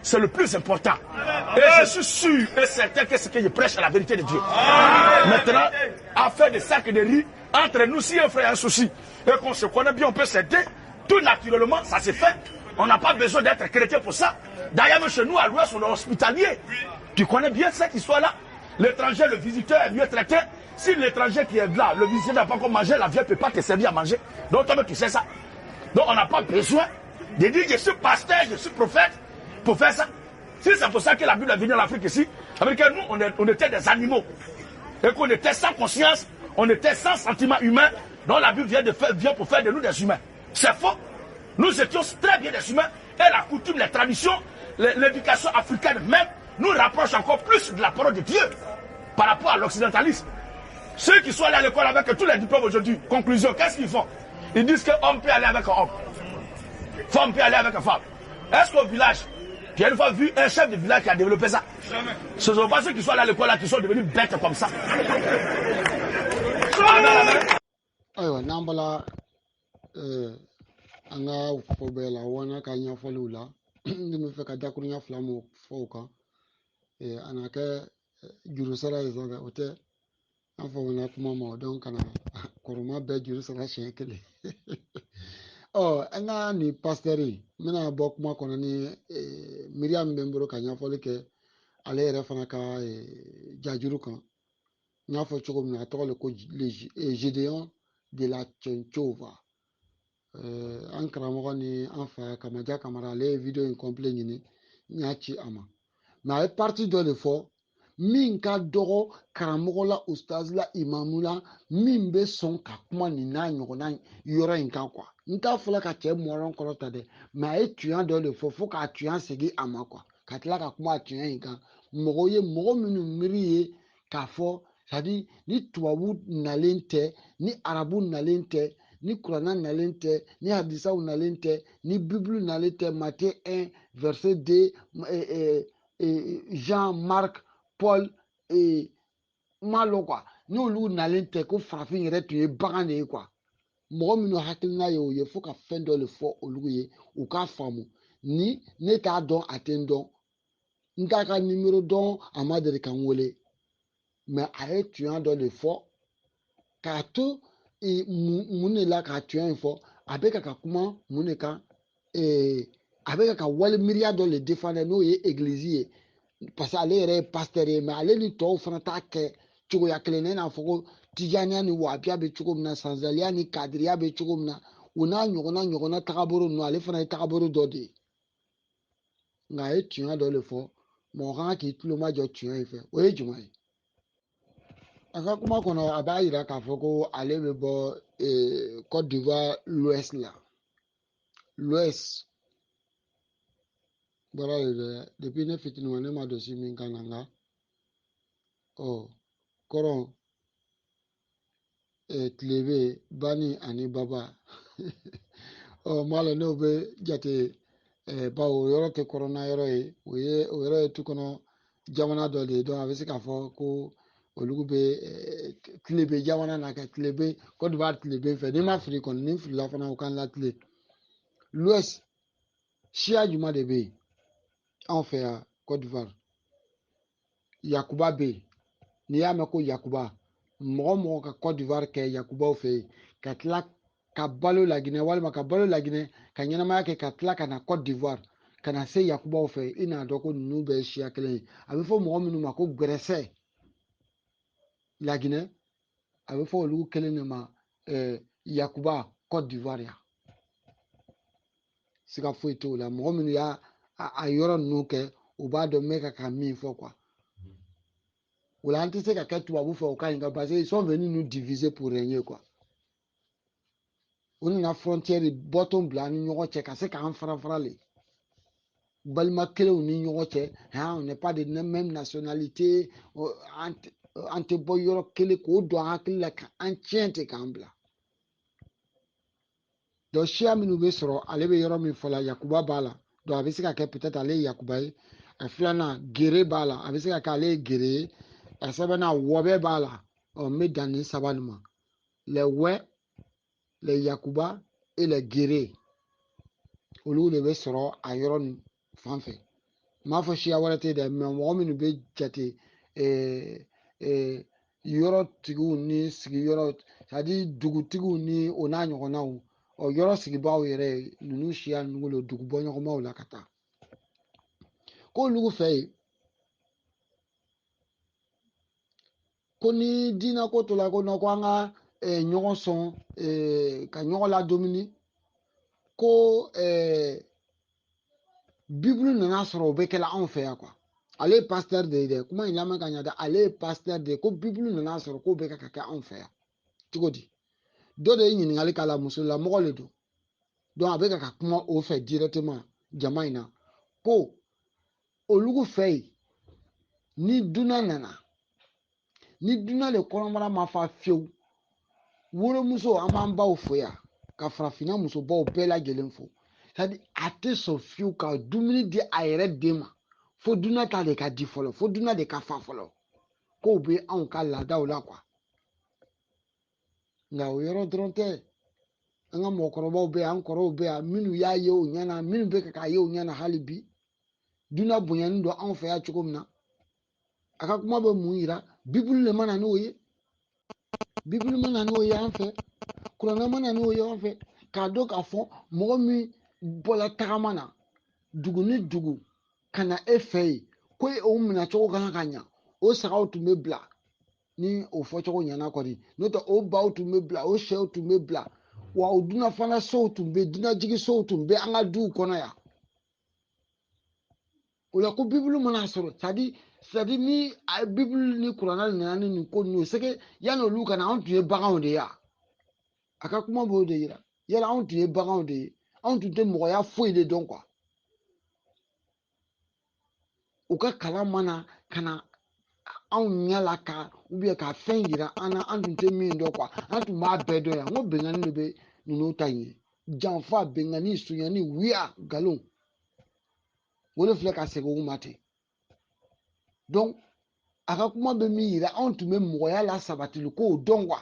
C'est le plus important. Et je suis sûr et certain que ce que je prêche est la vérité de Dieu. Maintenant, affaire de sacs de riz, entre nous, si un frère a un souci, et qu'on se connaît bien, on peut s'aider. Tout naturellement, ça se fait. On n'a pas besoin d'être chrétien pour ça. D'ailleurs, chez nous, à l'ouest, on est hospitalier. Tu connais bien cette histoire-là. L'étranger, le visiteur est mieux traité. Si l'étranger qui est là, le visiteur n'a pas encore mangé, la vieille ne peut pas te servir à manger. Donc toi-même, tu sais ça. Donc on n'a pas besoin de dire je suis pasteur, je suis prophète pour faire ça. Si c'est pour ça que la Bible est venue en Afrique ici, ça veut dire que nous, on était des animaux. Et qu'on était sans conscience, on était sans sentiment humain. Donc la Bible vient pour faire de nous des humains. C'est faux. Nous étions très bien des humains. Et la coutume, les traditions, l'éducation africaine même nous rapproche encore plus de la parole de Dieu par rapport à l'occidentalisme. Ceux qui sont allés à l'école avec tous les diplômes aujourd'hui, conclusion, qu'est-ce qu'ils font? Ils disent qu'homme peut aller avec un homme, femme peut aller avec une femme. Est-ce qu'au village, tu as une fois vu un chef de village qui a développé ça? Jamais. Ce ne sont pas ceux qui sont allés à l'école là qui sont devenus bêtes comme ça. Ayiwa, n'an bɔla an ka fɔ bɛɛ la wana ka ɲɛfɔliw la, ne bɛ fɛ ka dakurunya fila mun fɔ o kan, a na kɛ juru sara ye sa dɛ, o tɛ an famana kuma ma o donc ka na kɔrɔma bɛɛ juru sara siɲɛ kelen. Ɔ, an ka nin pasitɛri, n bɛna bɔ kuma kɔnɔ ni miiriya min bɛ n bolo ka ɲɛfɔli kɛ ale yɛrɛ fana ka jajuru kan. N y'a fɔ cogo min na, a tɔgɔ le ko Gédéon de la Tchentchova. An karamɔgɔ ni an fa Kamaja Kamara, ale ye vidéo in complet ɲini, n y'a ci a ma, mais a ye partie dɔ de fɔ min ka dɔgɔ karamɔgɔ la, ustaz la, imamu la, min bɛ sɔn ka kuma nin n'a ɲɔgɔnna yɔrɔ in kan quoi. N t'a fɔla ka cɛ mɔrɔn kɔrɔ ta dɛ, mais a ye tuɲa dɔ de fɔ fo k'a tuɲa segin a ma quoi, ka tila ka kuma a tuɲa in kan. Mɔgɔw ye mɔgɔ minnu miiri ye k'a fɔ, c'est à dire ni tubabu nalen tɛ, ni arabu nalen tɛ, ni kuranna nalen tɛ, ni hadisaw nalen tɛ, ni bibulu nalen tɛ, Matthieu 1 verset 2, Jean, Marc, Paul, n m'a lɔn quoi, n'olu nalen tɛ ko farafin yɛrɛ tun ye bagan de ye quoi. Mɔgɔ minnu hakilina ye o ye, fo ka fɛn dɔ de fɔ olu ye u k'a faamu. Ni ne t'a dɔn, a tɛ n dɔn, n t'a ka nimero dɔn, a ma deli ka n wele, mais a ye tuɲa dɔ de fɔ k'a to mun de la k'a tuɲa in fɔ. A bɛ ka kuma mun de kan? A bɛ ka wali miiriya dɔ de défendre, n'o ye église ye, parce que ale yɛrɛ ye pasteur ye, mais ale ni tɔw fana t'a kɛ cogoya kelen na. I n'a fɔ ko tijaniya ni wahabiya bɛ cogo min na, sanzaliya ni kadiriya bɛ cogo min na, o n'a ɲɔgɔnna tagabolo ninnu, ale fana ye tagabolo dɔ de ye. Nka a ye tuɲa dɔ de fɔ, mɔgɔ kan k'i tulo majɔ tuɲa in fɛ. O ye jumɛn ye? A ka kuma kɔnɔ, a b'a yira k'a fɔ ko ale bɛ bɔ Côte d'Ivoire l'Ouest la. L'Ouest bɔra de dɛ, depuis ne fitinin ma ne ma don si min kan na, nka ɔ kɔrɔn, tilebe, bani ani baba, ɔ n b'a lɔn n'o bɛ jate, bawo o yɔrɔ tɛ kɔrɔnna yɔrɔ ye, o ye o yɔrɔ ye tu kɔnɔ jamana dɔ de ye. Donc a bɛ se k'a fɔ ko olu bɛ tilebe jamana na ka tilebe Côte d'Ivoire tilebe fɛ. N'i ma fili kɔni, ni filila fana, o kan latile. L'Ouest, siya jumɛn de bɛ yen anw fɛ yan Côte d'Ivoire? Yakuba bɛ yen. N'i y'a mɛn ko Yakuba, mɔgɔ mɔgɔ ka Côte d'Ivoire kɛ Yakubaw fɛ yen, ka tila ka balo Laginɛ walima ka balo Laginɛ ka ɲɛnamaya kɛ, ka tila ka na Côte d'Ivoire ka na se Yakubaw fɛ, i n'a dɔn ko ninnu bɛɛ ye siya kelen ye. A bɛ fɔ mɔgɔ minnu ma ko Gɛrɛsɛ Laginɛ, a bɛ fɔ olu kelen de ma Yakuba Côte d'Ivoire yan. Siga foyi t'o la. Mɔgɔ minnu y'a a yɔrɔ ninnu kɛ, u b'a dɔn n bɛ ka min fɔ quoi. O la an tɛ se ka kɛ tubabu fɛ o ka ɲi, parce que ils sont venus nous diviser pour régner quoi. U nana frontière bɔtɔn bila an ni ɲɔgɔn cɛ ka se k'an fara fara le balima kelenw ni ɲɔgɔn cɛ hein, on n'est pas de même nationalité, an tɛ bɔ yɔrɔ kelen, k'o don an hakili la ka an tiɲɛ ten k'an bila. Donc siya minnu bɛ sɔrɔ, ale bɛ yɔrɔ min fɔ la, Yakuba b'a la, donc a bɛ se ka kɛ peut-être ale ye Yakuba ye. A filanan, Gere b'a la, a bɛ se ka kɛ ale ye Gere ye. A sabanan, Wɔbɛ b'a la. Ɔ, n bɛ dan nin saba nin ma: les Wɛ, les Yakuba et les Gere, olu de bɛ sɔrɔ a yɔrɔ nin fan fɛ. N m'a fɔ siya wɛrɛ tɛ dɛ, mais mɔgɔ minnu bɛ jate yɔrɔ tigiw ni sigiyɔrɔ, c'est-à-dire dugutigiw ni o n'a ɲɔgɔnnaw, ɔ yɔrɔ sigibaaw yɛrɛ ninnu siya ninnu de dugu bɔɲɔgɔnmaw la ka taa. K'olu fɛ yen ko ni diinɛ ko tola ko ko an ka ɲɔgɔn sɔn ka ɲɔgɔn ladumuni, ko Bibulu nana sɔrɔ o bɛ kɛla anw fɛ yan quoi. Ale ye pasteur de ye dɛ, kuma in lamɛn ka ɲa dɛ, ale ye pasteur de ye, ko Bibulu nana sɔrɔ k'o bɛ ka kɛ anw fɛ yan cogo di? Dɔ de ye ɲininkali k'a la, musolamɔgɔ de don, donc a bɛ ka kuma o fɛ directement jama in na, ko olu fɛ yen ni dunan nana, ni dunan de kɔnɔbara ma fa fiyewu, wolomuso an b'an baw fo yan ka farafinna musobaw bɛɛ lajɛlen fo, c'est-à-dire a tɛ sɔn fiyewu ka dumuni di a yɛrɛ den ma fo dunan ta de ka di fɔlɔ, fo dunan de ka fa fɔlɔ, k'o bɛ anw ka laadaw la quoi. Nka o yɔrɔ dɔrɔn tɛ, an ka mɔgɔkɔrɔbaw bɛ yan, an kɔrɔw bɛ yan, minnu y'a ye o ɲɛna, minnu bɛ k'a ye o ɲɛna hali bi, dunan bonyani don anw fɛ yan cogo min na. A ka kuma bɛ mun yira? Bibulu de mana n'o ye, Bibulu mana n'o ye an fɛ, kuranɛ mana n'o ye an fɛ, k'a dɔn k'a fɔ mɔgɔ min bɔla tagama na dugu ni dugu ka na e fɛ yen, ko e o minɛ cogo kan ka ɲa, o sagaw tun bɛ bila ni o fɔcogo ɲɛna kɔni, n'o tɛ o baw tun bɛ bila, o sɛw tun bɛ bila, wa o dunan fana sow tun bɛ, dunanjiginsow tun bɛ an ka duw kɔnɔ yan. O la ko Bibulu mana sɔrɔ, c'est-à-dire ni Bibulu ni kuranɛ nana ni nin ko ninnu ye, c'est que yanni olu ka na, anw tun ye baganw de ye. A ka kuma b'o de yira, yala anw tun ye baganw de ye, anw tun tɛ mɔgɔya foyi de dɔn quoi. U ka kalan mana ka na anw ɲɛ la ka ou bien ka fɛn yira an na, an tun tɛ min dɔn quoi, an tun b'a bɛɛ dɔn yan. N ko bɛnkanni de bɛ ninnu ta in ye, janfa, bɛnkanni, sonyani, wuya, nkalon, o de filɛ ka segin u ma ten. Donc a ka kuma bɛ min yira, anw tun bɛ mɔgɔya la sabatili kow dɔn quoi.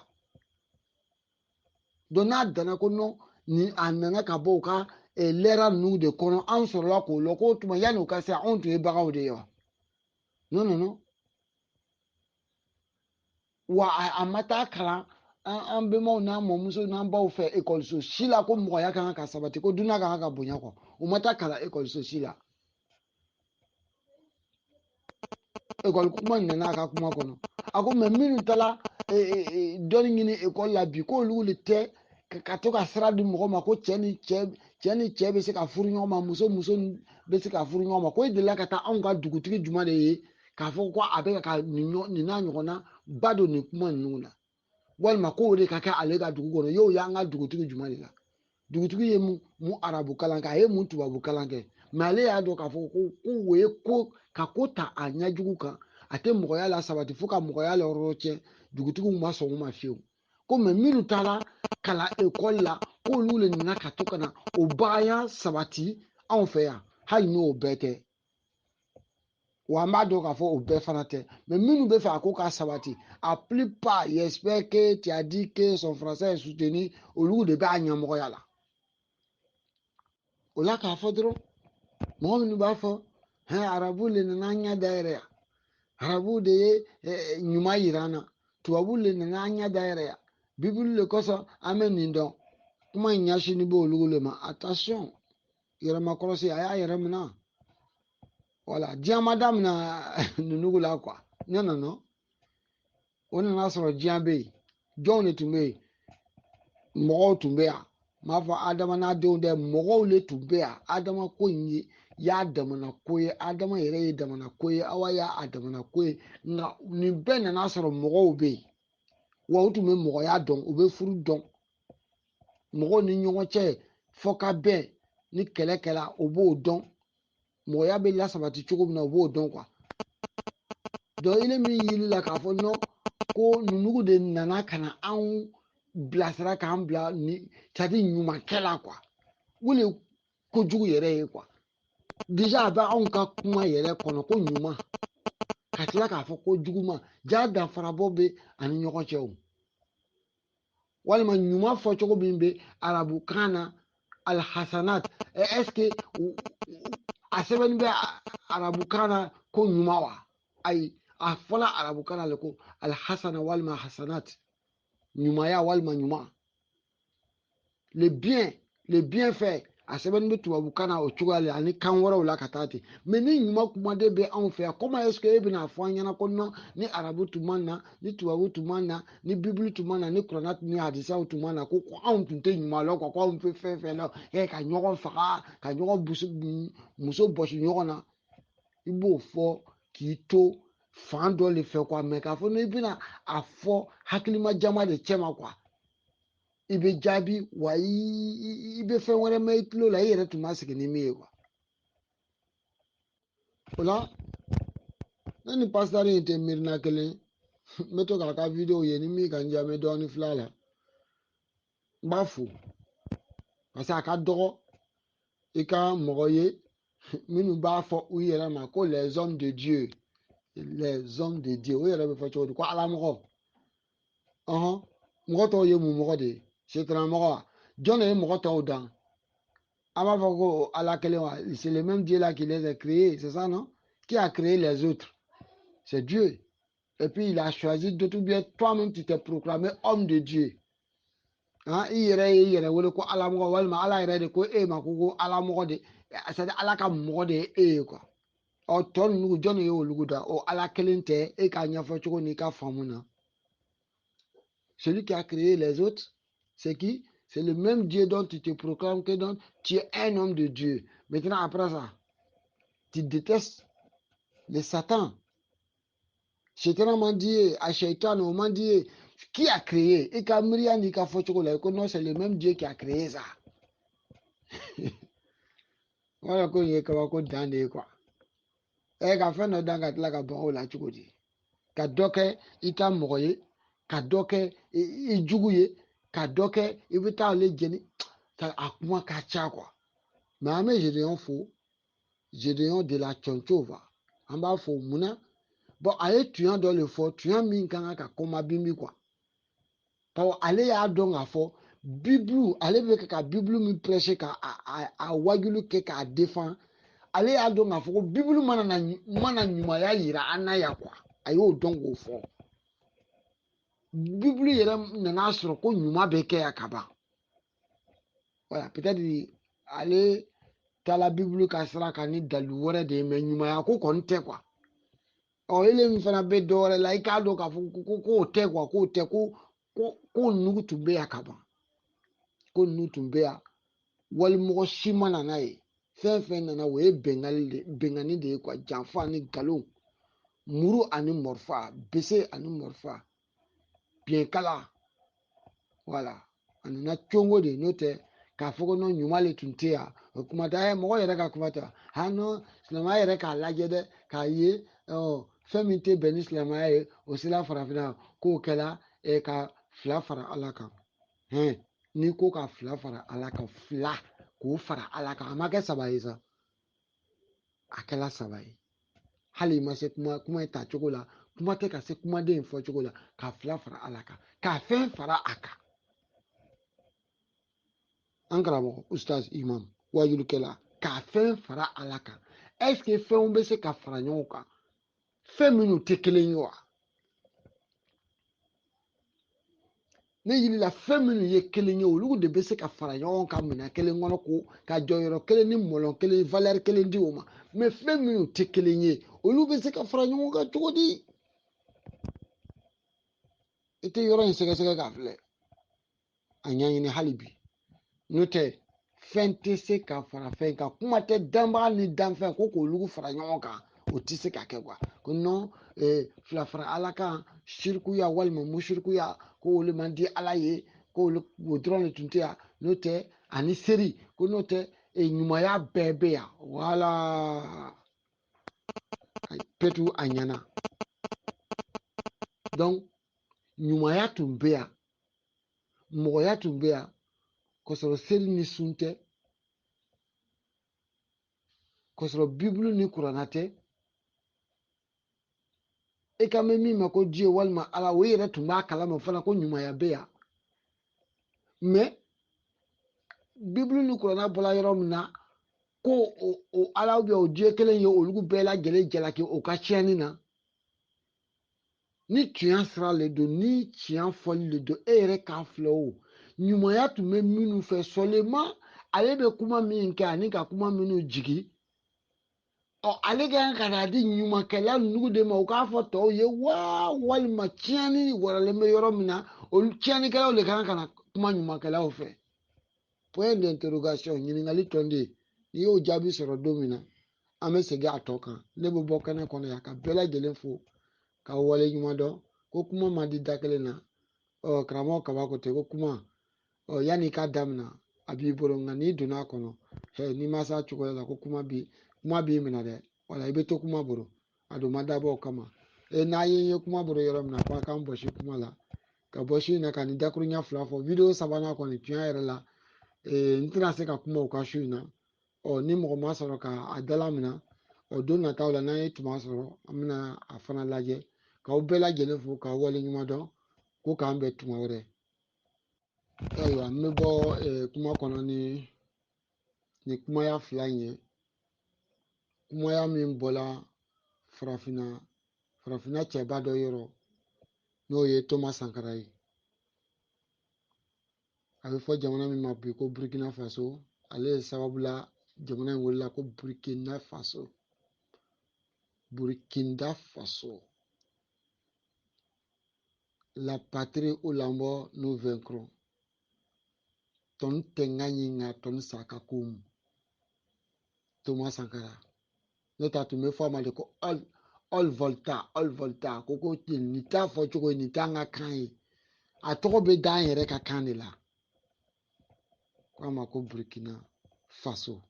Donc n'a danna ko non, ni a nana ka bɔ u ka lɛra ninnu de kɔnɔ, anw sɔrɔla k'o lɔn k'o tuma yanni u ka se, anw tun ye baganw de ye wa? Non non non. Wa a ma taa kalan an bɛnbaw n'an mɔmusow n'an baw fɛ ekɔliso si la ko mɔgɔya kan ka sabati, ko dunan kan ka bonya kɔ, u ma taa kalan ekɔliso si la. Ekɔli kuma nana a ka kuma kɔnɔ, a ko mɛ minnu taara dɔnni ɲini ekɔli la bi, k'olu de tɛ ka to ka sira di mɔgɔ ma ko cɛ ni cɛ bɛ se ka furu ɲɔgɔn ma, muso bɛ se ka furu ɲɔgɔn ma, ko e delila ka taa anw ka dugutigi jumɛn de ye k'a fɔ ko a bɛ ka nin n'a ɲɔgɔnna ba don nin kuma ninnu na, walima k'o de ka kɛ ale ka dugu kɔnɔ, y'o y'an ka dugutigi jumɛn de la? Dugutigi ye mun arabu kalan kɛ, a ye mun tubabu kalan kɛ, mɛ ale y'a dɔn k'a fɔ ko o ye ko ka ko ta a ɲɛjugu kan, a tɛ mɔgɔya la sabati fo ka mɔgɔya la yɔrɔ tiɲɛ, dugutigiw ma sɔn o ma fiyewu. Ko mɛ minnu taara kalan ekɔli la, k'olu de nana ka to ka na o baganya sabati anw fɛ yan, hali n'o bɛɛ tɛ. Wa an b'a dɔn k'a fɔ o bɛɛ fana tɛ, mɛ minnu bɛ fɛ a ko k'a sabati, a plupart, j'espère que tu as dit que son français est soutenu, olu de b'a ɲɛmɔgɔya la. O la k'a fɔ dɔrɔn, mɔgɔ minnu b'a fɔ hɛn arabu de nana an ɲɛ dayɛlɛ yan, arabu de ye ɲuman yira an na, tubabu de nana an ɲɛ dayɛlɛ yan, Bibulu de kosɔn an bɛ nin dɔn, kuma in ɲɛsinni b'olu de ma. Attention, yɛrɛmakɔlɔsi, a y'a yɛrɛ minɛ. Wala diɲɛ ma daminɛ ninnu la quoi. Non non non, o nana sɔrɔ diɲɛ bɛ yen, jɔnw de tun bɛ yen, mɔgɔw tun bɛ yan, n b'a fɔ adama n'a denw dɛ, mɔgɔw de tun bɛ yan. Adama ko in ye y'a damana ko ye, adama yɛrɛ ye damana ko ye, awa y'a damana ko ye, nka nin bɛɛ nana sɔrɔ mɔgɔw bɛ yen, wa u tun bɛ mɔgɔya dɔn, u bɛ furu dɔn, mɔgɔw ni ɲɔgɔn cɛ fɔ ka bɛn ni kɛlɛ kɛla u b'o dɔn, mɔgɔya bɛ lasabati cogo min na u b'o dɔn quoi. Donc ile min yiri la k'a fɔ non ko ninnu de nana ka na anw bilasira k'an bila ni c'est-à-dire ɲumankɛla quoi, o de ye kojugu yɛrɛ ye quoi. Déjà a bɛ anw ka kuma yɛrɛ kɔnɔ ko ɲuman, ka tila k'a fɔ ko juguman, ja danfarabɔ bɛ ani ɲɔgɔn cɛ o. Walima ɲuman fɔcogo min bɛ arabukan na alhasanat, est-ce que a sɛbɛnni bɛ arabukan na ko ɲuman wa? Ayi, a fɔla arabukan na le ko alhasana walima hasanat, ɲumanya walima ɲuman, le bien, le bienfait. A sɛbɛnni bɛ tubabukan na o cogoya la ani kan wɛrɛw la ka taa ten. Mais ni ɲuman kumaden bɛ anw fɛ yan, comment est-ce que e bɛna fɔ an ɲɛna ko non, ni arabu tun ma na, ni tubabu tun ma na, ni bibulu tun ma na, ni kuranɛ ni hadisaw tun ma na, ko anw tun tɛ ɲuman lɔn quoi, ko anw tɛ fɛn fɛn lɔn, ka ɲɔgɔn faga, ka ɲɔgɔn muso bɔsi ɲɔgɔn na. I b'o fɔ k'i to fan dɔ de fɛ quoi, mais k'a fɔ n'i bɛna a fɔ hakilima jama de cɛ ma quoi, i bɛ jaabi wa i bɛ fɛn wɛrɛ mɛn i tulo la i yɛrɛ tun ma sigi ni min ye quoi. O la ne ni pasitari in tɛ miirina kelen, n bɛ to k'a ka video ye, ni min ka n diya n bɛ dɔɔnin filɛ a la. N b'a fo parce que a ka dɔgɔ i ka mɔgɔ ye minnu b'a fɔ u yɛrɛ ma ko les hommes de Dieu, les hommes de Dieu. O yɛrɛ bɛ fɔ cogo di ko ala mɔgɔ? Ɔhɔn, mɔgɔ tɔw ye mun mɔgɔ de ye? Setaramɔgɔ wa? Jɔn de ye mɔgɔ tɔw dan? An b'a fɔ ko ala kelen wa? C'est le même Dieu là qui les a créés, c'est ça non? Qui a créé les autres? C'est Dieu. Et puis il a choisi d'autres, bien toi-même tu t'es proclamé homme de Dieu. Hein? I yɛrɛ ye i yɛrɛ wele ko ala mɔgɔ, walima ala yɛrɛ de ko e ma ko ala mɔgɔ de, c'est-à-dire ala ka mɔgɔ de ye e ye quoi. Ɔ tɔ ninnu jɔn de ye olu da? O ala kelen tɛ e k'a ɲɛfɔ cogo n'i ka faamu na. Celui qui a créé les autres, c'est qui? C'est le même Dieu dont tu te proclames que donc tu es un homme de Dieu. Maintenant, après ça, tu détestes le Satan. Satan m'a dit, à Shaitan, on m'a dit, qui a créé? Et quand Myriam dit que non, c'est le même Dieu qui a créé ça. Voilà ko ye kabako dan de ye quoi. Ɛ ka fɛn dɔ dan ka tila ka bɔn o la cogo di? Ka dɔ kɛ i ta mɔgɔ ye, ka dɔ kɛ i jugu ye, ka dɔ kɛ i bɛ taa ale jeni, a kuma ka ca quoi. Mais an bɛ Gédéon fo, Gédéon de la Tchɔntchova, an b'a fo munna? Bon, a ye tuɲa dɔ de fɔ, tuɲa min ka kan ka kɔma binbi quoi. Bawo ale y'a dɔn k'a fɔ Bible, ale bɛ ka Bible min prêcher, ka a wajulu kɛ k'a défend, ale y'a dɔn k'a fɔ ko Bible mana ɲumanya yira an na yan quoi. A y'o dɔn k'o fɔ. Bible yɛrɛ nana sɔrɔ ko ɲuman bɛ kɛ yan ka ban. Voilà, peut-être ale taala Bible ka sira kan ni dalilu wɛrɛ de ye, mais ɲumanya ko kɔni tɛ quoi. Ɔ ele min fana bɛ dɔ wɛrɛ la, i k'a dɔn k'a fɔ ko k'o tɛ quoi, k'o tɛ, ko ninnu tun bɛ yan ka ban, ko ninnu tun bɛ yan, walimɔgɔ si ma na n'a ye. Fɛn fɛn nana o ye bɛnkanni de ye quoi, janfa ni nkalon, muru ani mɔrifa, bese ani mɔrifa, biɲɛkala, voilà. A nana congo de, n'o tɛ k'a fɔ ko non ɲuman de tun tɛ yan, o kuma tɛ. Mɔgɔ yɛrɛ ka kuma tɛ, ah non, silamɛya yɛrɛ k'a lajɛ dɛ, k'a ye fɛn min tɛ bɛn ni silamɛya ye, o sera farafinna k'o kɛla ka fila fara ala kan. Hɛn, n'i ko ka fila fara ala kan, fila k'o fara ala kan, a ma kɛ saba ye sa, a kɛla saba ye. Hali i ma se kuma in ta cogo la, kuma tɛ ka se kumaden in fɔ cogo la, ka fila fara ala kan, ka fɛn fara a kan. An karamɔgɔ ustaz imam wajulukɛla, ka fɛn fara ala kan. Est ce que fɛnw bɛ se ka fara ɲɔgɔn kan, fɛn minnu tɛ kelen ye wa? Ne yiri la fɛn minnu ye kelen ye, olu de bɛ se ka fara ɲɔgɔn kan minɛn kelen kɔnɔ, ko ka jɔyɔrɔ kelen ni mɔlɔn kelen, valeur kelen di o ma. Mais fɛn minnu tɛ kelen ye, olu bɛ se ka fara ɲɔgɔn kan cogo di? I tɛ yɔrɔ in sɛgɛsɛgɛ k'a filɛ, a ɲɛɲini hali bi. N'o tɛ fɛn tɛ se ka fara fɛn kan, kuma tɛ danbaga ni danfɛn ko k'olu fara ɲɔgɔn kan, o tɛ se ka kɛ quoi. Ko non, fila fara ala kan, sirikuya walima musirikuya, ko olu man di ala ye, ko olu o dɔrɔn de tun tɛ yan, n'o tɛ ani seri, ko n'o tɛ ɲumanya bɛɛ bɛ yan. Voilà, petu a ɲɛna. Donc ɲumanya tun bɛ yan, mɔgɔya tun bɛ yan, k'a sɔrɔ seri ni sun tɛ, k'a sɔrɔ Bibulu ni kuranna tɛ. E ka mɛn min ma ko Dieu walima ala, o yɛrɛ tun b'a kalama fana ko ɲumanya bɛ yan. Mais Bibulu ni kuranna bɔra yɔrɔ min na, Ko o Ala ou bien o Dieu kelen ye olu bɛɛ lajɛlen jalaki o ka tiɲɛni na. Ni tiɲɛ sira le don, ni tiɲɛ fɔli le don, e yɛrɛ k'a filɛ o. Ɲumanya tun bɛ minnu fɛ seulement ale bɛ kuma min kɛ ani ka kuma minnu jigi. Ɔ ale ka kan ka n'a di ɲumankɛla ninnu de ma, u k'a fɔ tɔw ye wa walima tiɲɛni waralen bɛ yɔrɔ min na, olu tiɲɛnikɛlaw de ka kan ka na kuma ɲumankɛlaw fɛ. Point d'interrogation, ɲininkali tɔnden. N'i y'o jaabi sɔrɔ don min na, an bɛ segin a tɔ kan. Ne bɛ bɔ kɛnɛ kɔnɔ yan ka bɛɛ lajɛlen fo ka wale ɲuman dɔn ko kuma man di da kelen na. Ɔ karamɔgɔ Kaba ko ten ko kuma, ɔ yanni i k'a daminɛ a b'i bolo, nka n'i donna a kɔnɔ, n'i ma s'a cogoya la ko kuma b'i minɛ dɛ. Wala i bɛ to kuma bolo, a don ma dabɔ o kama. N'a ye n ye kuma bolo yɔrɔ min na, k'a k'an bɔsi kuma la, ka bɔsi in na ka nin dakuruɲa fila fɔ. Video sabanan kɔni tiɲɛ yɛrɛ la, n tɛna se ka kuma o kan su in na. Ɔ ni mɔgɔ ma sɔrɔ ka a dala minɛ, ɔ don nataw la n'an ye tuma sɔrɔ, an bɛna a fana lajɛ. K'aw bɛɛ lajɛlen fo k'aw waleɲuman dɔn ko k'an bɛn tuma wɛrɛ. Ayiwa, n bɛ bɔ kuma kɔnɔ ni kumaya fila in ye. Kumaya min bɔla farafinna cɛba dɔ yɔrɔ, n'o ye Thomas Sankara ye. A bɛ fɔ jamana min ma bi ko Burkina Faso, ale ye sababu la jamana in welela ko Burkina Faso. Burkina Faso. La patrie où la mort nous vaincrons. Ton tenga nyinga ton saka kum. Thomas Sankara. N'o tɛ a tun bɛ fɔ a ma de ko All Volta, All Volta. Ko ko nin t'a fɔ cogo ye, nin t'an ka kan ye. A tɔgɔ bɛ d'an yɛrɛ ka kan de la. Ko a ma ko Burkina Faso.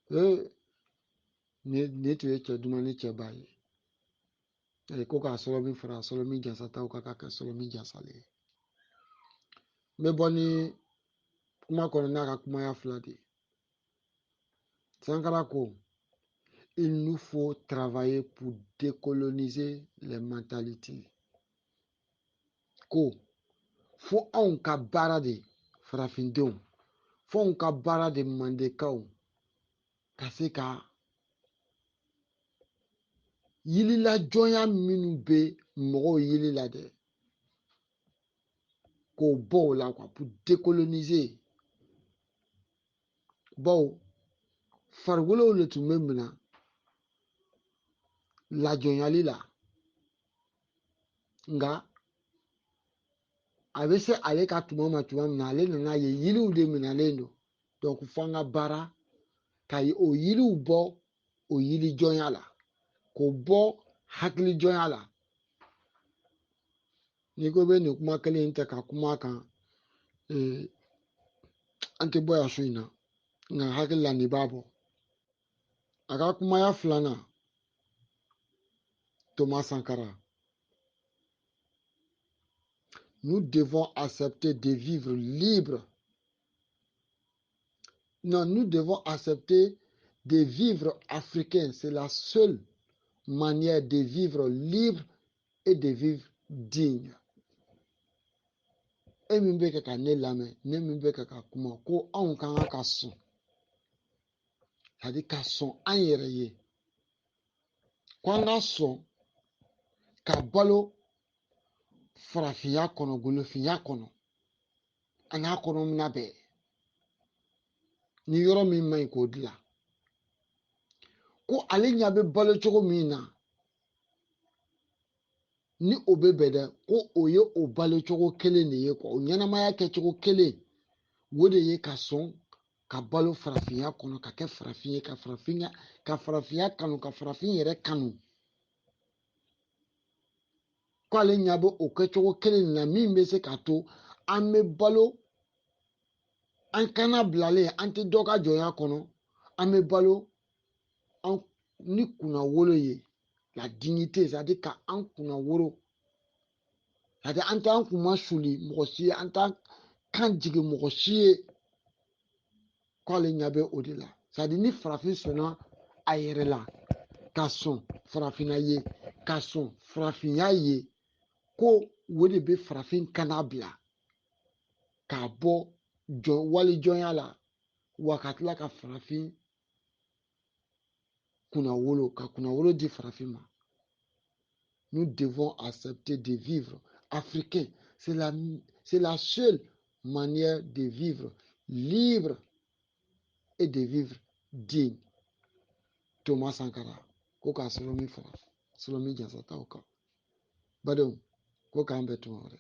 Nin tun ye cɛ duman ni cɛba ye. Ko k'a sɔrɔ min fara sɔrɔ min jasataw kan k'a kɛ sɔrɔ min jasalen ye. N bɛ bɔ ni kuma kɔnɔ n'a ka kumaya fila de ye. Sankara ko, il nous faut travailler pour décoloniser les mentalités. Ko, fo anw ka baara de farafindenw, fo anw ka baara de mandekaw ka se ka yililajɔnya minnu bɛ mɔgɔw yili la dɛ, k'o bɔ o la quoi, pour décoloniser. Bawo farikolow de tun bɛ minɛ lajɔnyali la, nka a bɛ se ale ka tuma ma tuma min na, ale nana ye yiriw de minɛlen don. Donc fo an ka baara ka o yiriw bɔ o yirijɔnya la, k'o bɔ hakilijɔnya la. N'i ko i bɛ nin kuma kelen in ta ka kuma kan, an tɛ bɔ yan su in na, nka hakili la nin b'a bɔ. A ka kumaya filanan, Thomas Sankara. Nous devons accepter de vivre libre. Non, nous devons accepter de vivre africain. C'est la seule manière de vivre libre et de vivre digne. E min bɛ kɛ ka ne lamɛn, ne min bɛ kɛ ka kuma, ko anw ka kan ka sɔn. C'est-à-dire ka sɔn an yɛrɛ ye. Ko an ka sɔn ka balo farafinya kɔnɔ, golofinya kɔnɔ, a n'a kɔnɔmina bɛɛ. Ni yɔrɔ min man ɲi k'o dilan. Ko ale ɲɛ bɛ balo cogo min na, ni o bɛ bɛn dɛ, ko o ye o balo cogo kelen de ye quoi, o ɲɛnamaya kɛcogo kelen, o de ye ka sɔn ka balo farafinya kɔnɔ, ka kɛ farafin ye, ka farafinya kanu, ka farafin yɛrɛ kanu. Ko ale ɲɛ bɛ o kɛcogo kelen de la min bɛ se k'a to an bɛ balo, an kana bilalen, an tɛ dɔ ka jɔnya kɔnɔ, an bɛ balo an ni kunnawolo ye. La dignité, c'est-à-dire ka an kunnawolo, c'est-à-dire an t'an kun ma suli mɔgɔ si ye, an t'an kan jigin mɔgɔ si ye. K'ale ɲɛ bɛ o de la. C'est-à-dire ni farafin sɔnna a yɛrɛ la, ka sɔn farafinna ye, ka sɔn farafinya ye, ko o de bɛ farafin kana bila k'a bɔ jɔn walijɔnya la, Wa ka tila ka farafin kunnawolo, ka kunnawolo di farafin ma. Nous devons accepter de vivre africain. C'est la seule manière de vivre libre et de vivre digne. Thomas Sankara ko k'a sɔrɔ min fara sɔrɔ min jansa t'aw kan. Badenw, ko k'an bɛn tuma wɛrɛ.